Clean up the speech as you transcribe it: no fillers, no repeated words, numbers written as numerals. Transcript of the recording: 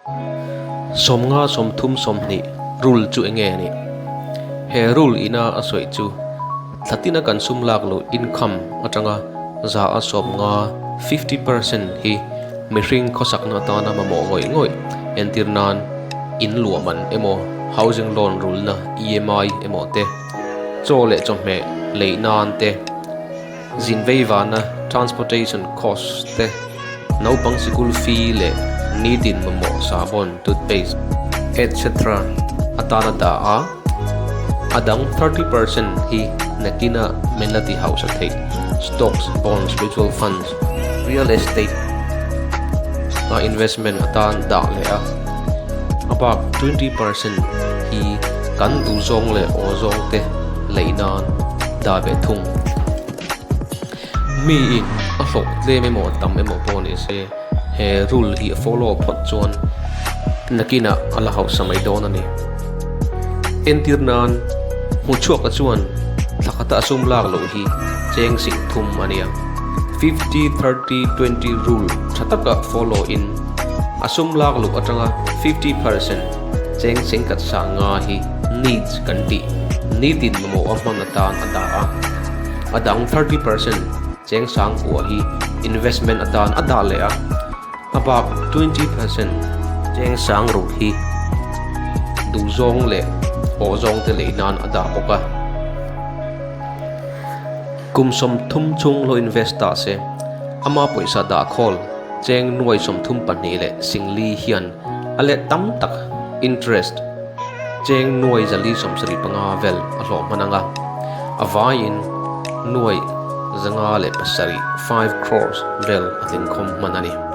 50 30 20 rule chu enge a nih? He rule ina a sawi chu thlatina kan sum lak loh income atanga 50%, 50%, hi mihring khawsakna atana mamawh ngawih ngawih entir nan in luah man emaw housing loan rulna EMI emaw te, chaw leh chawhmeh lei nan te, Zin veivana transportation cost te, naupang sikul fee leh nitin mamawh sahbawn, toothpaste, etc. Atana dah a, a dang 30% hi nakina min la ti hausa theih, stocks, bonds, mutual funds, real estate a investment atan dah leh a, a bak 20% hi kan duhzawng leh awzawng te lei nan dah ve thung. Miin a hlawh tlem emaw tam emaw pawh ni se he rule hi a follow phawt chuan nakinah a la hausa mai dawn a ni. Entir nan hmuchhuaka chuan thla khata a sum lak loh hi cheng sing thum a nia. 50 30 20 rule tha taka follow in a sum lak loh atanga 50% cheng sengkhat sang nga hi needs kan tih nitin mamawh a hman atan a dah a, a dang 30% cheng sang kua hi investment atan a dah leh a, a bak 20% cheng sang ruk hi duhzawng leh awhzawng te lei nan a dah bawk a. Kum 30 chhung lo invest ta se, ama pawisa dah khawl cheng nuai 32 leh singli hian a let tam tak interest cheng 475 vel a hlawh hman ang a, a vaiin 507, 5 crores, vel a tling khawm hman a ni.